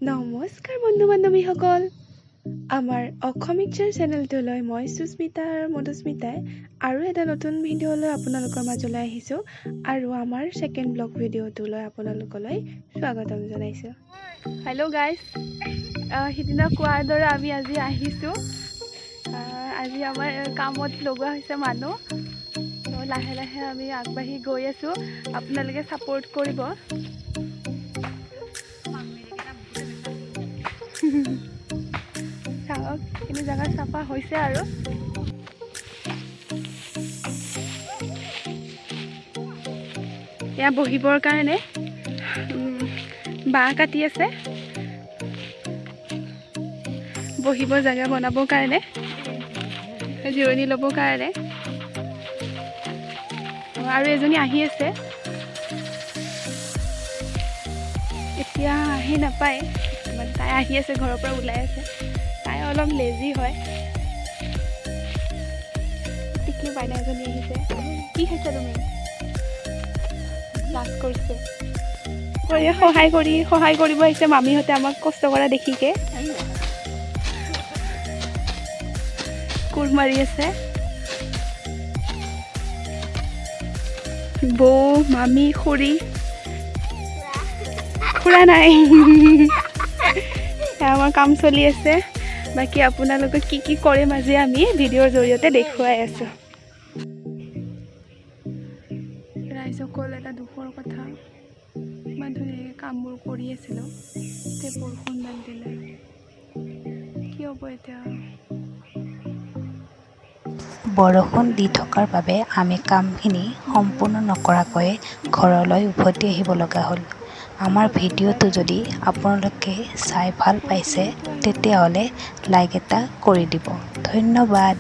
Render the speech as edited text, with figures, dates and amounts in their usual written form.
নমস্কাৰ বন্ধু বান্ধৱীসকল, আমাৰ অসমীয়া চেনেলটোলৈ মই সুস্মিতা আৰু মধুস্মিতাই আৰু এটা নতুন ভিডিঅ'লৈ আপোনালোকৰ মাজলৈ আহিছোঁ আৰু আমাৰ ছেকেণ্ড ব্লগ ভিডিঅ'টোলৈ আপোনালোকলৈ স্বাগতম জনাইছোঁ। হেল্ল' গাইজ, সিদিনা কোৱাৰ দৰে আমি আজি আহিছোঁ। আজি আমাৰ কামত লগোৱা হৈছে মানুহ। তো লাহে লাহে আমি আগবাঢ়ি গৈ আছোঁ, আপোনালোকে ছাপোৰ্ট কৰিব। চাওক, এইখিনি জেগা চাফা হৈছে আৰু এয়া বহিবৰ কাৰণে বাঁহ কাটি আছে, বহিব জেগা বনাবৰ কাৰণে, জিৰণি ল'বৰ কাৰণে। আৰু এজনী আহি আছে, এতিয়া আহি নাপায়, মানে তাই আহি আছে, ঘৰৰ পৰা ওলাই আছে। তাই অলপ লেজি হয়। টিকলি মাইনা এজনী আহিছে। কি খাইছা তুমি? লাজ কৰিছে। সহায় কৰিব আহিছে মামীহঁতে আমাক কষ্ট কৰা দেখিকে। কোৰ মাৰি আছে বৌ, মামী, খুৰী। খুৰা নাই। আমাৰ কাম চলি আছে। বাকী আপোনালোকে কি কি কৰিম আজি আমি ভিডিঅ'ৰ জৰিয়তে দেখুৱাই আছোঁ। ৰাইজসকল, এটা দুখৰ কথা, ইমান ধুনীয়াকৈ কামবোৰ কৰি আছিলোঁ, এতিয়া বৰষুণডাল দিলে, কি হ'ব এতিয়া? বৰষুণ দি থকাৰ বাবে আমি কামখিনি সম্পূৰ্ণ নকৰাকৈয়ে ঘৰলৈ উভতি আহিব লগা হ'ল। আমাৰ ভিডিঅ'টো যদি আপোনালোকে চাই ভাল পাইছে, তেতিয়াহ'লে লাইক এটা কৰি দিব। ধন্যবাদ।